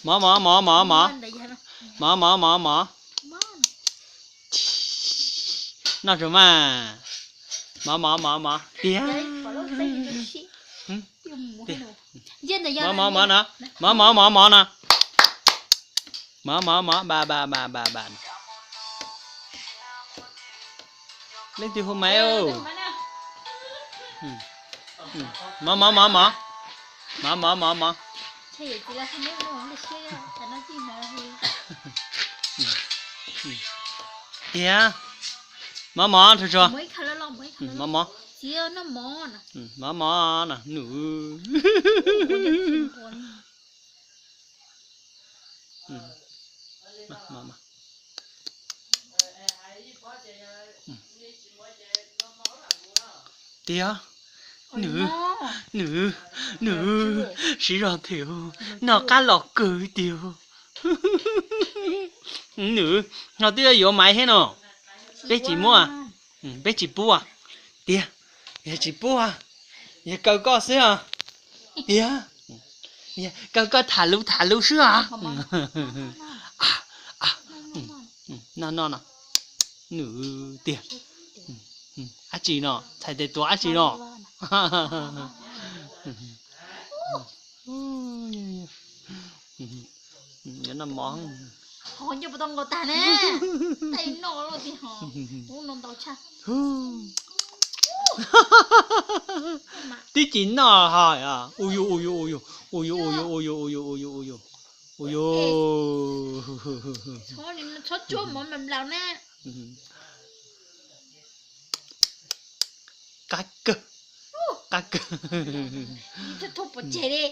Mov, mov, mov, mov, mov. Mov, mov, mov, mov. Noj tsuag mas. Mov, mov, mov, mov. Tiag. Mov, mov, mov no. Mov, mov, mov, mov no. Mov, mov, mov, ba, ba, ba, ba, ba. Leej twg hu maiv? Mov, mov, mov, mov. Mov, mov, mov, mov. Tiag. Mov, mov, tsuag tsuag. Mov, mov. Mov, mov no, nws. Tiag, nws, nws, nws siv zog thiab, noj qab los kawg tiag. Nws, no twb yuav maiv thiab no. Peb tsis muab, peb tsis pub tiag. Yog tsis pub, yog kaw koj xwb os. Tiag, kaw koj tham lus tham lus xwb os. No no no, nws tiag. Dab tsi no, txhais tes tuav dab tsi no? Noj mov. Twb tsis noj ho, u yus u yus u yus u yus u yus u yus u yus u yus u yus u yus. Qab kawg, qab kawg. Pov tseg li.